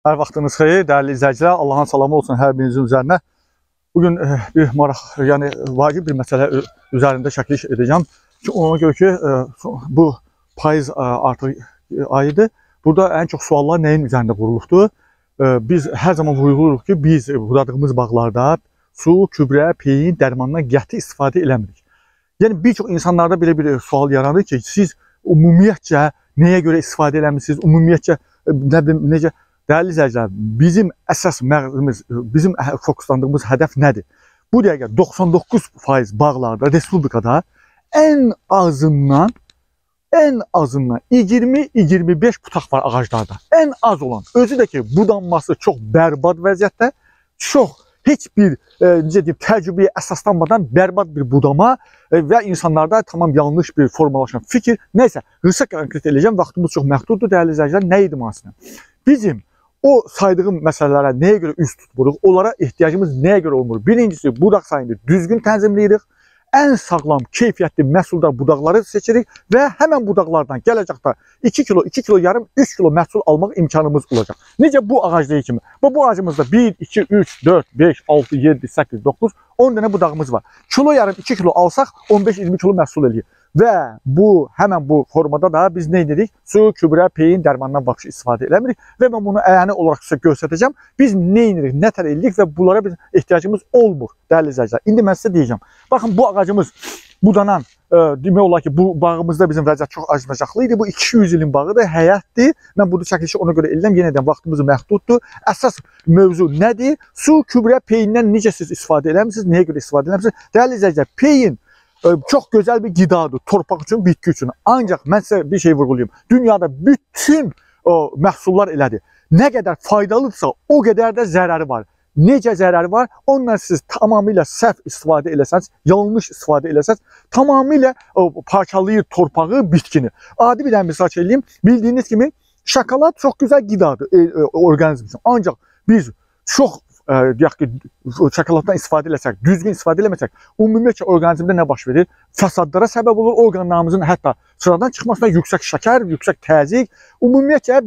Hər vaxtınız xeyir, dəyərli izləyicilər. Allahın salamı olsun hər birinizin üzərinə. Bugün bir maraq, yəni vacib bir məsələ üzərində çəkiliş edəcəm. Ki, ona görə ki, bu payız artıq ayıdır. Burada ən çox suallar nəyin üzərində qurulubdur? Biz hər zaman vurğuluruq ki, biz budadığımız bağlarda su, gübrə, peyin, dərmandan qəti istifadə eləmirik. Yəni bir çox insanlarda belə bir sual yaranır ki, siz ümumiyyətcə nəyə görə istifadə eləmirsiniz? Ümumiyyətcə nə bilim, necə? Dəyərli izləyicilər, bizim əsas məqsədimiz, bizim fokuslandığımız hədəf nədir? Bu dəqiqə 99% bağlarda, respublikada ən azından 20-25 putaq var ağaclarda. Ən az olan, özü də ki, budanması çox bərbad vəziyyətdə, çox heç bir necə deyim, təcrübəyə əsaslanmadan bərbad bir budama və insanlarda tamam yanlış bir formalaşan fikir. Nəysə, qısa konkret eləyəcəm, vaxtımız çox məhduddur, dəyərli izləyicilər, nə idi masına? Bizim o saydığım məsələlərə nəyə görə üz tutmuruq, onlara ehtiyacımız nəyə görə olmur? Birincisi, budaq sayını düzgün tənzimləyirik, ən sağlam, keyfiyyətli məhsuldar budaqları seçirik və həmən budaqlardan gələcəkdə 2 kilo, 2 kilo yarım, 3 kilo məhsul almaq imkanımız olacaq. Necə bu ağacdakı kimi? Bu ağacımızda 1, 2, 3, 4, 5, 6, 7, 8, 9, 10 dənə budağımız var. Kilo yarım, 2 kilo alsaq 15-20 kilo məhsul eləyir. Və bu, həmən bu formada da biz nə edirik? Su, gübrə, peyin, dərmandan vəbşi istifadə eləmirik və mən bunu əyani olaraq sizə göstərəcəm. Biz nə edirik, nə tər edirik və bunlara biz ehtiyacımız olmur, dəyərli izləyicilər. İndi mən sizə deyəcəm. Baxın, bu ağacımız budanan, demək olar ki, bu bağımızda bizim vəziyyət çox acınacaqlı idi. Bu 200 ilin bağıdır, həyətdir. Mən burada çəkilişi ona görə eləyirəm. Yenə də vaxtımız məhduddur. Əsas mövzu nədir? Su, gübrə, peyindən necə siz istifadə eləmisiniz, nəyə görə istifadə eləmisiniz? Dəyərli izləyicilər, peyin çox gözəl bir qidadır, torpaq üçün, bitki üçün. Ancaq mən sizə bir şey vurğulayım. Dünyada bütün o məhsullar elədir. Nə qədər faydalıdırsa, o qədər də zərəri var. Necə zərəri var? Ondan siz tamamilə səhv istifadə eləsəniz, yanlış istifadə eləsəniz, tamamilə parçalayır torpağı, bitkini. Adi bir dənə misal eləyim. Bildiyiniz kimi, şokolad çox gözəl qidadır orqanizm üçün. Ancaq biz çox deyək ki, şokoladdan istifadə eləsək, düzgün istifadə eləməsək, ümumiyyətcə orqanizmdə nə baş verir? Fəsadlara səbəb olur, orqanlarımızın hətta sıradan çıxmasına yüksək şəkər, yüksək təzyiq, ümumiyyətcə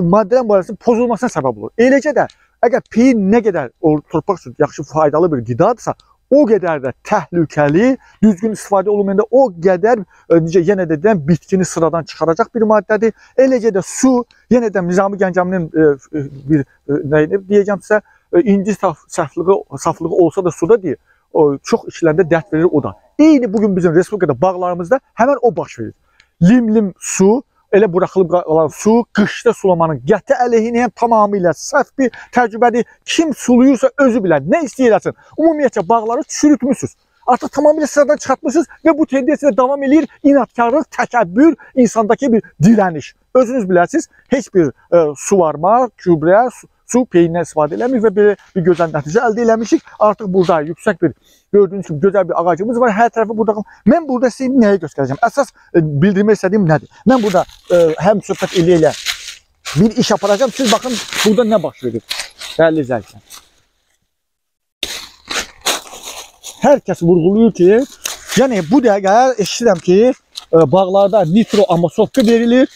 maddələrin mübadiləsinin pozulmasına səbəb olur. Eləcə də, əgər peyin nə qədər torpaq üçün yaxşı faydalı bir qidadırsa, o qədər də təhlükəli, düzgün istifadə olunmayanda o qədər, necə yenə də deyəm, bitkini sıradan çıxaracaq bir maddədir. Eləcə də su, yenə də Nizami Gəncəminin bir nəyini deyəcəm sizə, inci saflığı olsa da suda deyir, çox içiləndə dərd verir o da. Eyni bugün bizim respublikada bağlarımızda həmən o baş verir. Lim-lim su, elə buraxılıb qalan su, qışda sulamanın qəti əleyhinəyəm, tamamilə səhv bir təcrübədir. Kim suluyursa özü bilər, nə istəyir eləsin. Ümumiyyətcə bağları çürütmüşsünüz. Artıq tamamilə sıradan çıxartmışsınız və bu tendensiya davam eləyir. İnadkarlıq, təkəbbür, insandakı bir dirəniş. Özünüz bilərsiniz, heç bir suvarma, gübrə, su peyindən istifadə eləmirik və belə bir gözəl nəticə əldə eləmişik. Artıq burada yüksək bir, gördüyünüz kimi gözəl bir ağacımız var. Hər tərəfi budağım. Mən burada sizə nəyi göstərəcəm? Əsas bildirmək istədiyim nədir? Mən burada həm söhbət elə-elə bir iş aparacağım. Siz baxın, burada nə baş verir? Dəyərli izləyicilər. Hər kəs vurğuluyur ki, yəni bu dəqiqə eşidirəm ki, bağlarda nitro amosovka verilir,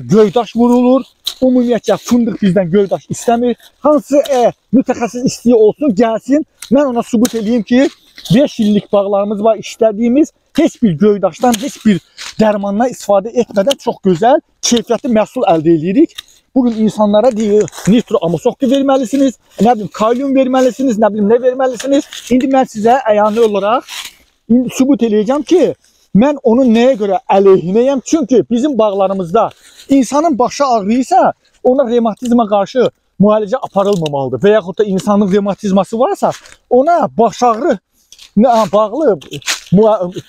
göydaş vurulur. Ümumiyyətcə fındıq bizdən göydaş istəmir. Hansı mütəxəssis istəyi olsun, gəlsin. Mən ona sübut eləyim ki, 5 illik bağlarımız var işlədiyimiz, heç bir göydaşdan, heç bir dərmandan istifadə etmədən çox gözəl, keyfiyyətli məhsul əldə edirik. Bugün insanlara deyir, nitro amosovka verməlisiniz, nə bilim, kalyum verməlisiniz, nə bilim, nə verməlisiniz. İndi mən sizə əyani olaraq indi sübut eləyəcəm ki, mən onun nəyə görə əleyhinəyəm? Çünki bizim bağlarımızda insanın başı ağrıyırsa, ona revmatizma qarşı müalicə aparılmamalıdır. Və yaxud da insanın revmatizması varsa, ona baş ağrı bağlı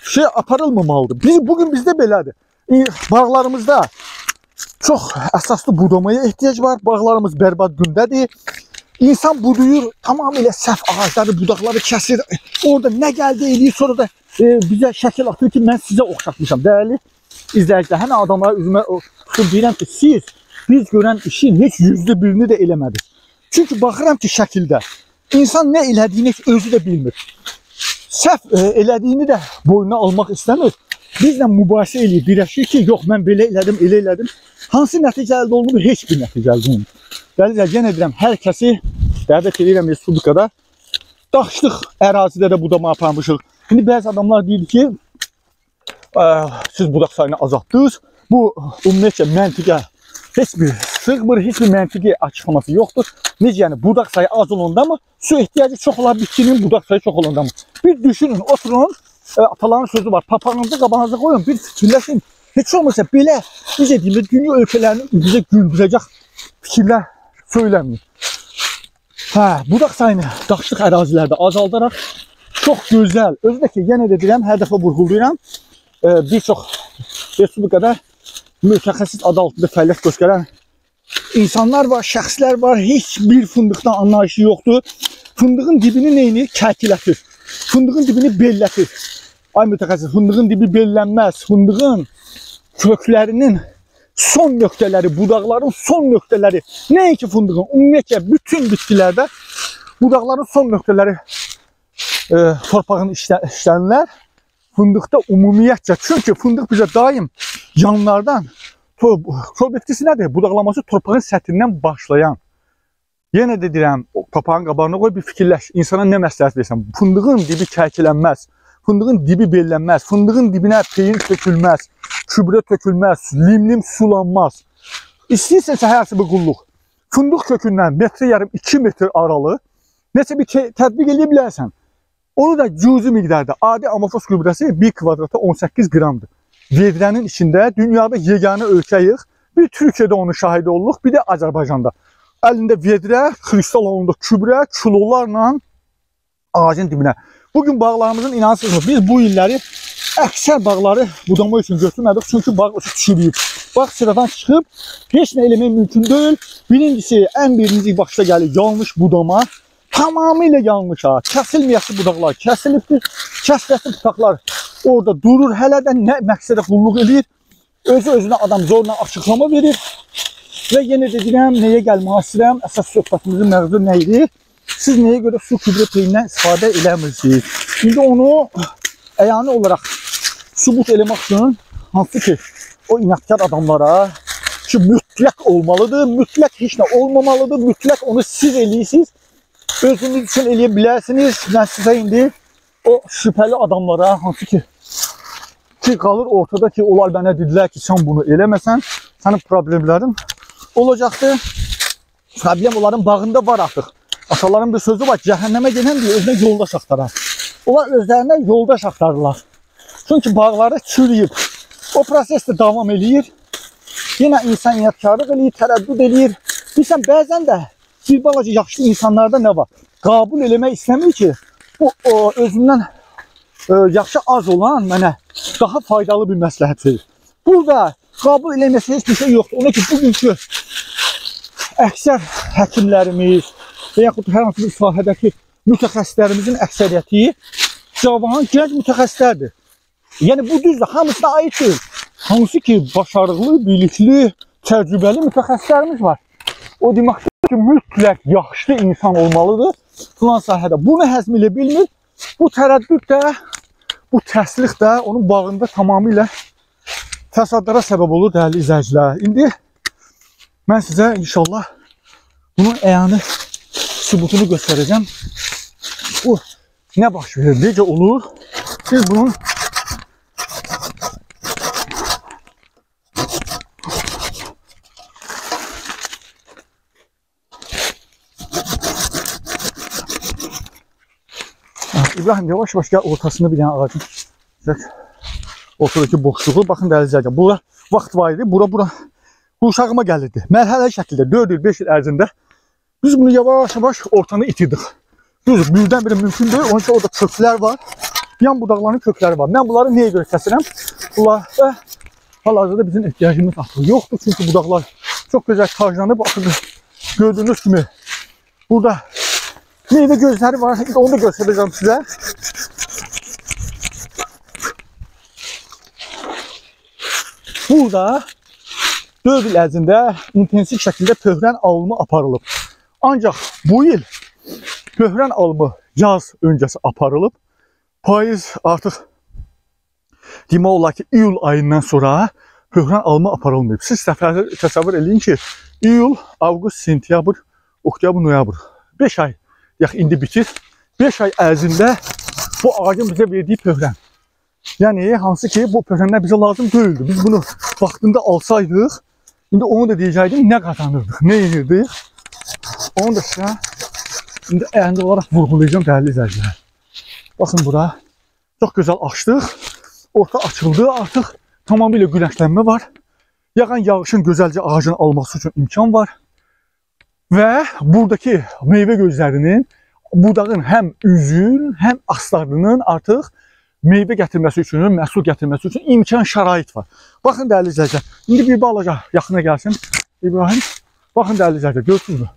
şey aparılmamalıdır. Bugün bizdə belədir. Bağlarımızda çox əsaslı budamaya ehtiyac var. Bağlarımız bərbad gündədir. İnsan buduyur, tamamilə səhv ağacları, budaqları kəsir. Orada nə gəldi eləyir, sonra da bizə şəkil atır ki, mən sizə oxşatmışam. Dəyərli izləyicilər, həmən adamlara üzümə tutub deyirəm ki, siz biz görən işin heç %1-ini də eləmədiniz. Çünki baxıram ki, şəkildə insan nə elədiyini heç özü də bilmir. Səhv elədiyini də boynuna almaq istəmir. Bizlə mübahisə eləyir, dirəşir ki, yox, mən belə elədim, elə elədim. Hansı nəticə əldə olunur? Heç bir nəticə əldə olunmur. Dəlizə, yenə deyirəm, hər kəsi dəvət edirəm Respublikada. Daşlıq ərazidə də budama aparmışıq. İndi bəzi adamlar deyir ki, siz budaq sayını azaltdınız. Bu, ümumiyyətcə, məntiqə heç bir sığmır, heç bir məntiqi açıqlaması yoxdur. Necə yəni, budaq sayı az olanda mı, su ehtiyacı çox olan bitkinin budaq sayı çox olanda mı? Bir düşünün, oturun, ataların sözü var, papağınızı qabağınıza qoyun, bir fikirləşin. Heç olmasa belə, necə deyim, dünya ölkələrinin bizə güldürəcək fikirlər söyləmir. Hə, budaq sayını daşlıq ərazilərdə azaldaraq çox gözəl, özü də ki, yenə də deyirəm, hər dəfə vurğulayıram, bir çox Respublikada mütəxəssis adı altında fəaliyyət göstərən insanlar var, şəxslər var, heç bir fındıqdan anlayışı yoxdur. Fındığın dibini neyini? Kərkilətir. Fındığın dibini bellətir. Ay mütəxəssis, fındığın dibi bellənməz. Fındığın köklərinin son nöqtələri, budaqların son nöqtələri, nəinki fındığın, ümumiyyətcə bütün bitkilərdə budaqların son nöqtələri torpağın işlənirlər. Fındıqda ümumiyyətcə, çünki fındıq bizə daim yanlardan, kol bitkisi nədir? Budaqlaması torpağın səthindən başlayan. Yenə də deyirəm, papağın qabağına qoy, bir fikirləş, insana nə məsləhət versən? Fındığın dibi kərkilənməz, fındığın dibi bellənməz, fındığın dibinə peyin tökülməz, kübrə tökülməz, limlim sulanmaz. İstəyirsənsə hər hansı bir qulluq, fındıq kökündən metrə yarım, 2 metr aralı nəsə bir tətbiq eləyə bilərsən. Onu da cüzi miqdarda, adi amofos gübrəsi 1 kvadrata 18 qramdır. Vedrənin içində dünyada yeganə ölkəyik. Bir Türkiyədə onun şahidi olduq, bir də Azərbaycanda. Əlində vedrə, kristal olanda kübrə, kilolarla ağacın dibinə. Bugün bağlarımızın inansızmı? Biz bu illəri əksər bağları budama üçün götürmədik. Çünki bağ çürüyüb. Bağ sıradan çıxıb, heç nə eləmək mümkün deyil. Birincisi, ən birinci başda gəlir yanlış budama. Tamamilə yanlış ha. Kəsilməyəsi budaqlar kəsilibdir. Kəsiləsi budaqlar orada durur. Hələ də nə məqsədə qulluq eləyir. Özü-özünə adam zorla açıqlama verir. Və yenə də deyirəm, nəyə gəlmək istəyirəm? Əsas söhbətimizin məqsədi nə idi? Siz nəyə görə su kübrə peyindən istifadə eləmirsiniz? İndi onu əyani olaraq sübut eləmək üçün, hansı ki o inadkar adamlara ki mütləq olmalıdır, mütləq heç nə olmamalıdır, mütləq onu siz eləyirsiniz. Özünüz üçün eləyə bilərsiniz. Mən sizə indi o şübhəli adamlara, hansı ki qalır ortada ki, onlar mənə dedilər ki, sən bunu eləməsən, sənin problemlərin olacaqdır. Problem onların bağında var artıq. Ataların bir sözü var, cəhənnəmə gedən deyə özünə yoldaş axtarar. Onlar özlərinə yoldaş axtarırlar. Çünki bağları çürüyüb. O proses də davam eləyir. Yenə insan inadkarlıq eləyir, tərəddüd eləyir. Bilirsən, bəzən də bir balaca yaşlı insanlarda nə var? Qəbul eləmək istəmir ki, bu özündən yaşı az olan mənə daha faydalı bir məsləhət verir. Burada qəbul eləməsi heç bir şey yoxdur. Ona ki, bugünkü əksər həkimlərimiz və yaxud hər hansı bir sahədəki mütəxəssislərimizin əksəriyyəti cavan, gənc mütəxəssislərdir. Yəni bu düzdür, hamısına aid deyil. Hansı ki, başarılı, bilikli, təcrübəli mütəxəssislərimiz var. O demək ki, mütləq yaşlı insan olmalıdır filan sahədə. Bunu həzm elə bilmir. Bu tərəddüd də, bu təsliq də onun bağında tamamilə fəsadlara səbəb olur, dəyərli izləyicilər. İndi mən sizə inşallah bunun əyani sübutunu göstərəcəm. Bu nə baş verir, necə olur? Siz bunun İbrahim, yavaş yavaş gəl ortasını bir dənə ağacın. Ortadakı boşluğu, baxın dəyərli izləyicilər. Bura vaxt var idi, bura qurşağıma gəlirdi. Mərhələli şəkildə 4 il, 5 il ərzində biz bunu yavaş yavaş ortanı itirdik. Düz, birdən-birə mümkün deyil. Onun üçün orada köklər var. Yan budaqların kökləri var. Mən bunları nəyə görə kəsirəm? Bunlar hal-hazırda bizim ehtiyacımız artıq yoxdur. Çünki budaqlar çox gözəl taclanıb. Artıq gördüyünüz kimi burada meyvə gözləri var. İndi onu da göstərəcəm sizə. Burada 4 il ərzində intensiv şəkildə pöhrən alımı aparılıb. Ancaq bu il pöhrən alımı yaz öncəsi aparılıb. Payız artıq demək olar ki, iyul ayından sonra pöhrən alma aparılmayıb. Siz təsəvvür eləyin ki, iyul, avqust, sentyabr, oktyabr, noyabr. 5 ay, yax indi bitir. 5 ay ərzində bu ağacın bizə verdiyi pöhrən. Yəni, hansı ki, bu pöhrənlər bizə lazım deyildi. Biz bunu vaxtında alsaydıq, indi onu da deyəcəkdim, nə qazanırdıq, nə edirdik. Onu da sizə indi əyəndə olaraq vurğulayacağım, dəyərli izləyicilər. Baxın bura, çox gözəl açdıq, orta açıldı artıq, tamamilə günəşlənmə var. Yağan yağışın gözəlcə ağacın alması üçün imkan var. Və buradakı meyvə gözlərinin, budağın həm üzün, həm aslarının artıq meyvə gətirməsi üçün, məhsul gətirməsi üçün imkan, şərait var. Baxın dəyərli izləyicilər, indi bir balaca yaxına gəlsin İbrahim. Baxın dəyərli izləyicilər, görürsünüzmü?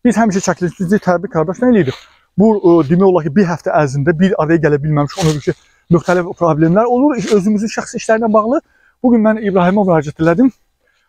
Biz həmişə çəkilişimizi təbrik qardaş nə eləyirik? Bu demək olar ki, bir həftə ərzində bir araya gələ bilməmiş, ona görə ki, müxtəlif problemlər olur, özümüzün şəxsi işlərlə bağlı. Bugün mən İbrahimə müraciət elədim.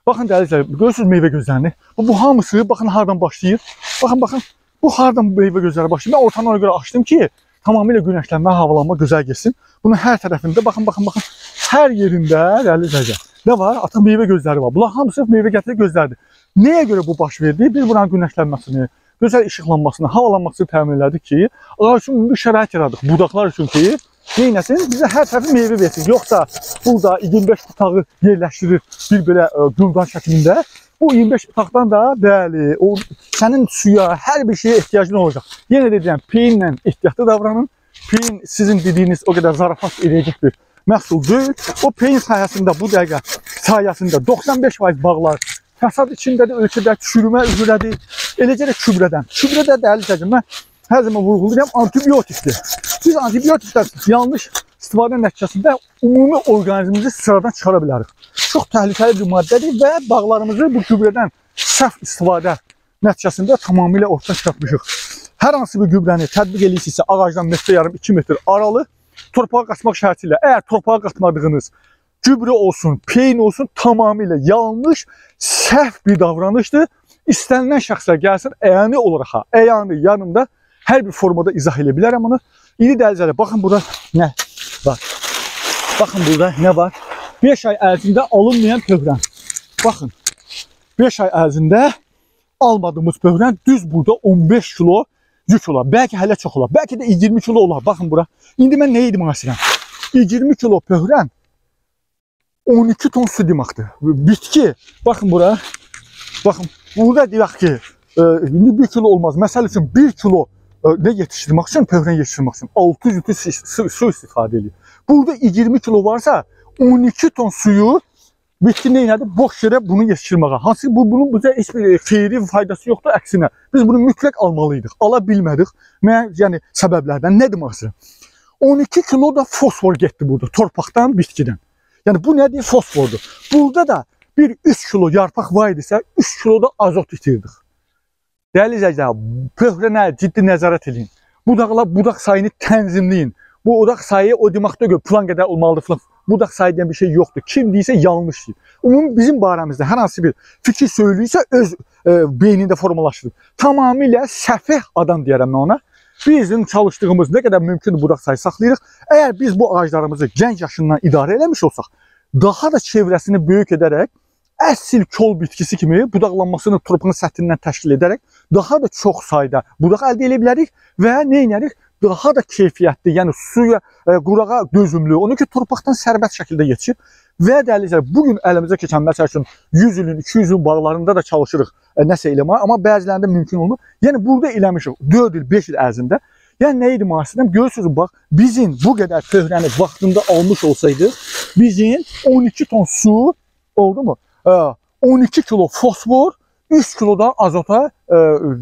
Baxın dəyərli izləyicilər, görürsünüz meyvə gözlərini. Bu hamısı, baxın hardan başlayır. Baxın, baxın, bu hardan meyvə gözləri başlayır. Mən ortanı ona görə açdım ki, tamamilə günəşlənmə, havalanma gözəl getsin. Bunun hər tərəfində, baxın, baxın, baxın, hər yerində, dəyərli izləyicilər, nə var? Artıq meyvə gözləri var. Bunlar hamısı meyvə gətirir gözlərdir. Nəyə görə bu baş verdi? Biz buranın günəşlənməsini, gözəl işıqlanmasını, havalanmasını təmin elədik ki, ağac üçün bir şərait yaradıq, budaqlar üçün ki, neynəsin? Bizə hər tərəfi meyvə versin. Yoxsa burada 25 butağı yerləşdirir bir belə güldan şəklində. Bu 25 butaqdan da, bəli, o sənin suya, hər bir şeyə ehtiyacın olacaq. Yenə də deyirəm, peyinlə ehtiyatlı davranın. Peyin sizin dediyiniz o qədər zarafat edəcək bir məhsul deyil. O peyin sayəsində, bu dəqiqə sayəsində 95% bağlar fəsad içindədir, ölkədə çürümə üzrədir. Eləcə də kübrədən. Kübrə də dəyərli izləyicilər, mən hər zaman vurğulayıram, antibiotikdir. Biz antibiotikdən yanlış istifadə nəticəsində ümumi orqanizmimizi sıradan çıxara bilərik. Çox təhlükəli bir maddədir və bağlarımızı bu gübrədən səhv istifadə nəticəsində tamamilə ortadan çıxartmışıq. Hər hansı bir gübrəni tətbiq eləyirsinizsə ağacdan metrə yarım, 2 metr aralı torpağa qatmaq şərti ilə, əgər torpağa qatmadığınız gübrə olsun, peyin olsun, tamamilə yanlış, səhv bir davranışdır. İstənilən şəxslər gəlsin, əyani olaraq, ha, əyani yanımda hər bir formada izah edə bilərəm onu. İndi dəyərli izləyicilər, baxın burada nə var? Baxın burada nə var? 5 ay ərzində alınmayan pöhrən. Baxın, 5 ay ərzində almadığımız pöhrən düz burada 15 kilo yük olar. Bəlkə hələ çox olar, bəlkə də 20 kilo olar. Baxın bura. İndi mən nə edim istəyirəm? 20 kilo pöhrən 12 ton su deməkdir. Bitki, baxın bura. Baxın, burada deyək ki, indi 1 kilo olmaz. Məsəl üçün 1 kilo nə yetişdirmək üçün, pöhrən yetişdirmək üçün 600 litr su istifadə edir. Burada 20 kilo varsa 12 ton suyu bitki nə elədi? Boş yerə bunu yetişdirməyə. Hansı ki, bunun bizə heç bir xeyri, faydası yoxdur, əksinə. Biz bunu mütləq almalıydıq. Ala bilmədik. Mən, yəni səbəblərdən nə demək istəyirəm? 12 kilo da fosfor getdi burada, torpaqdan, bitkidən. Yəni bu nədir? Fosfordur. Burada da bir 3 kilo yarpaq var idisə, 3 kilo da azot itirdik. Dəyərli izləyicilər, pöhrənə ciddi nəzarət edin. Budaqla budaq sayını tənzimləyin. Bu budaq sayı o demək deyil, plan qədər olmalıdır filan. Budaq sayı deyən bir şey yoxdur. Kim deyirsə yanlış deyir. Ümumi bizim barəmizdə hər hansı bir fikir söyləyirsə öz beynində formalaşdırır. Tamamilə səfeh adam deyərəm mən ona. Bizim çalışdığımız nə qədər mümkündür budaq sayı saxlayırıq. Əgər biz bu ağaclarımızı gənc yaşından idarə eləmiş olsaq, daha da çevrəsini böyük edərək əsil kol bitkisi kimi budaqlanmasını torpağın səthindən təşkil edərək daha da çox sayda budaq əldə edə bilərik və nə edərik? Daha da keyfiyyətli, yəni suya, qurağa dözümlü, onu ki torpaqdan sərbəst şəkildə yetişir. Və dəyərli izləyicilər, bugün əlimizə keçən məsəl üçün 100 ilin, 200 ilin bağlarında da çalışırıq nəsə eləməyə, amma bəzilərində mümkün olmur. Yəni burada eləmişik 4 il, 5 il ərzində. Yəni nə idi mühasibəm? Görürsünüz, bax, bizim bu qədər pöhrəni vaxtında almış olsaydıq, bizim 12 ton su oldu mu? 12 kilo fosfor, 3 kilo da azota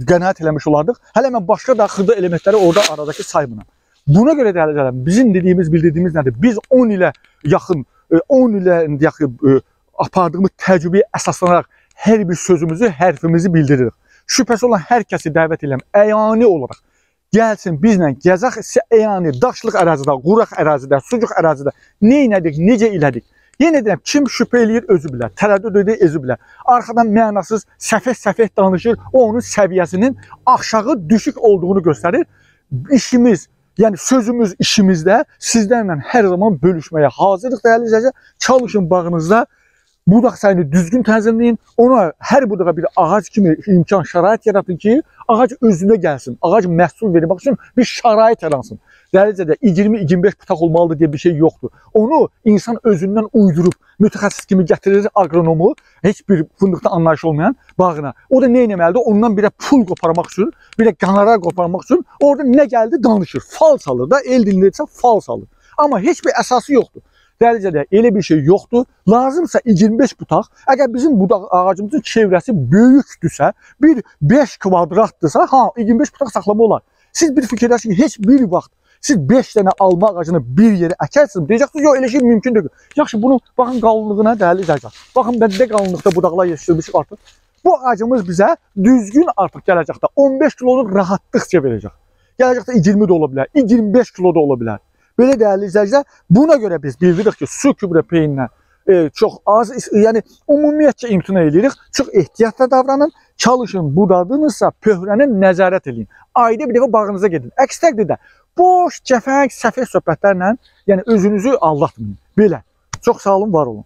qənaət eləmiş olardıq. Hələ mən başqa da xırda elementləri orada aradakı saymıram. Buna görə dəyərli izləyicilər, bizim dediyimiz, bildirdiyimiz nədir? Biz 10 ilə yaxın, 10 ilə yaxın apardığımız təcrübəyə əsaslanaraq hər bir sözümüzü, hərfimizi bildiririk. Şübhəsi olan hər kəsi dəvət edirəm, əyani olaraq gəlsin bizlə gəzək, əyani daşlıq ərazidə, quraq ərazidə, sucuq ərazidə nə elədik, necə elədik? Yenə deyirəm, kim şübhə eləyir, özü bilər, tərəddüd edir, özü bilər. Arxadan mənasız, səfeh-səfeh danışır, o onun səviyyəsinin aşağı düşük olduğunu göstərir. İşimiz, yəni sözümüz işimizdə sizlərlə hər zaman bölüşməyə hazırıq dəyərli izləyicilər. Çalışın bağınızda Budaq sayını düzgün tənzimləyin. Ona hər budağa bir ağac kimi imkan, şərait yaratın ki, ağac özünə gəlsin. Ağac məhsul vermək üçün bir şərait yaransın. Dərəcədə 20-25 butaq olmalıdır deyə bir şey yoxdur. Onu insan özündən uydurub, mütəxəssis kimi gətirir agronomu, heç bir fındıqda anlayışı olmayan bağına. O da nə etməlidir? Ondan birə pul qoparmaq üçün, birə qonorar qoparmaq üçün orada nə gəldi danışır. Fal salır da, el dilində isə fal salır. Amma heç bir əsası yoxdur. Dərəcədə elə bir şey yoxdur. Lazımsa 25 butaq, əgər bizim budaq ağacımızın çevrəsi böyükdürsə, bir 5 kvadratdırsa, ha, 25 butaq saxlama olar. Siz bir fikirləşin ki, heç bir vaxt siz 5 dənə alma ağacını bir yerə əkərsiniz, deyəcəksiniz, yox, elə şey mümkün deyil. Yaxşı, bunu baxın qalınlığına, dəyərli izləyicilər. Baxın, nə qalınlıqda budaqlar yetişdirmişik artıq. Bu ağacımız bizə düzgün artıq gələcəkdə 15 kilonu rahatlıqca verəcək. Gələcəkdə 20 də ola bilər, 25 kilo da ola bilər. Belə dəyərli izləyicilər, buna görə biz bildiririk ki, su gübrə peyindən çox az, yəni ümumiyyətcə imtina edirik. Çox ehtiyatla davranın, çalışın, budadınızsa pöhrəni nəzarət edin. Ayda bir dəfə bağınıza gedin. Əks təqdirdə boş, cəfəng, səfeh söhbətlərlə, yəni özünüzü aldatmayın. Belə. Çox sağ olun, var olun.